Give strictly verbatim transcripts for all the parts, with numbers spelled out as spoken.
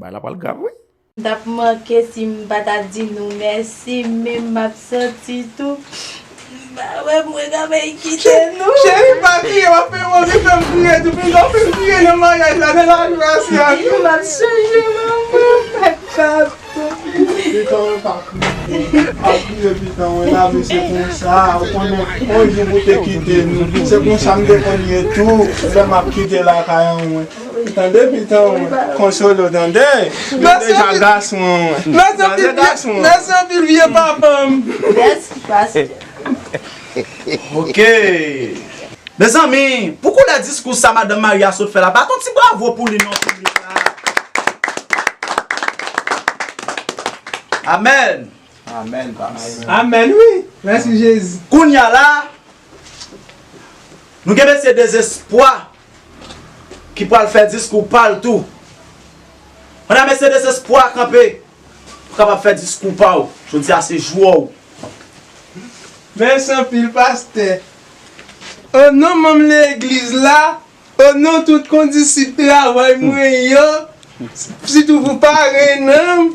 Bagay la pral grav, wi. M t ap manke si m pa ta di nou mèsi, men m ap santi tou. M pa wè mwen ka bay kite nou. Cheri, pa kriye, w ap fè m anvi fè m kriye tou. Pinga w fè m kriye nan maryaj la, nan lajwa a. M ap chanje, manman. Papa. Pitan, pa kriye. Pa kriye, pitan, mwen, lavi se konsa. Ou konnen, yon jou pou te kite nou. Se konsa m te konn ye tou, lè m ap kite lakay an, mwen. Tande, pitan, mwen. Konsole w, tande. Mwen deja gason an, mwen. Tande, gason an. Mèsi anpil, vye papa m. Mèsi, pastè. Ok. Mezanmi, pou koulè diskou sa madanm marye a sot fè la, bat yon ti bravo pou li non, piblik la. Amèn. Amèn, pastè. Amèn, wi. Mèsi, Jezi. Kounye a la, nou gen mesye Dezespwa ki pral fè diskou pa l tou. Pandan mesye Dezespwa kanpe, ou kapab fè diskou pa w. Jodi a se jou a w. Mèsi anpil, pastè. O non manm legliz la, o non tout kondisip travay mwen yo, sitou pou parenn an,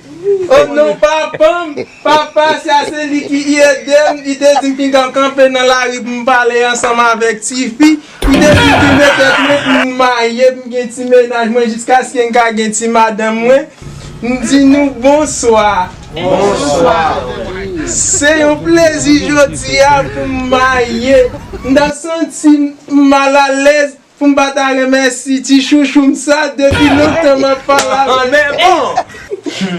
o non papa m, papa sa se li ki ede m, li te di m ki ka kanpe nan lari pou m pale ansanm avèk tifi, li te di m ki mete mwen pou m marye, pou m gen ti mennaj mwen jiskaske m ka gen ti madanm mwen. M di nou bonswa. Bonswa. Se yon plezi jodi a pou m marye. M ta santi m malalèz pou m pa ta remèsi ti chouchou m sa depi lontan m ap pale avè l.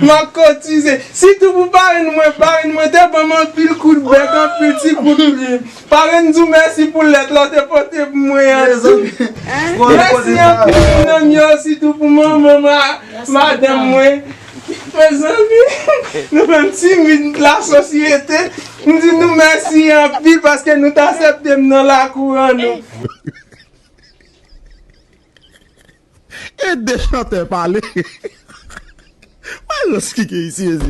M ap kotize. Sitou pou parenn mwen, parenn mwen te ban m anpil kout bèk, anpil ti kout plim. Parenn di w mèsi pou lèt la w te pote pou mwen an tou. Mèsi anpil pou nanm yo, sitou pou manman m, madanm mwen. Mezanmi, nou menm timid lasosyete, m di nou mèsi anpil paske nou t aksepte m nan lakou an nou. E de chantè pale. Wè jan ki gen isi, mezanmi.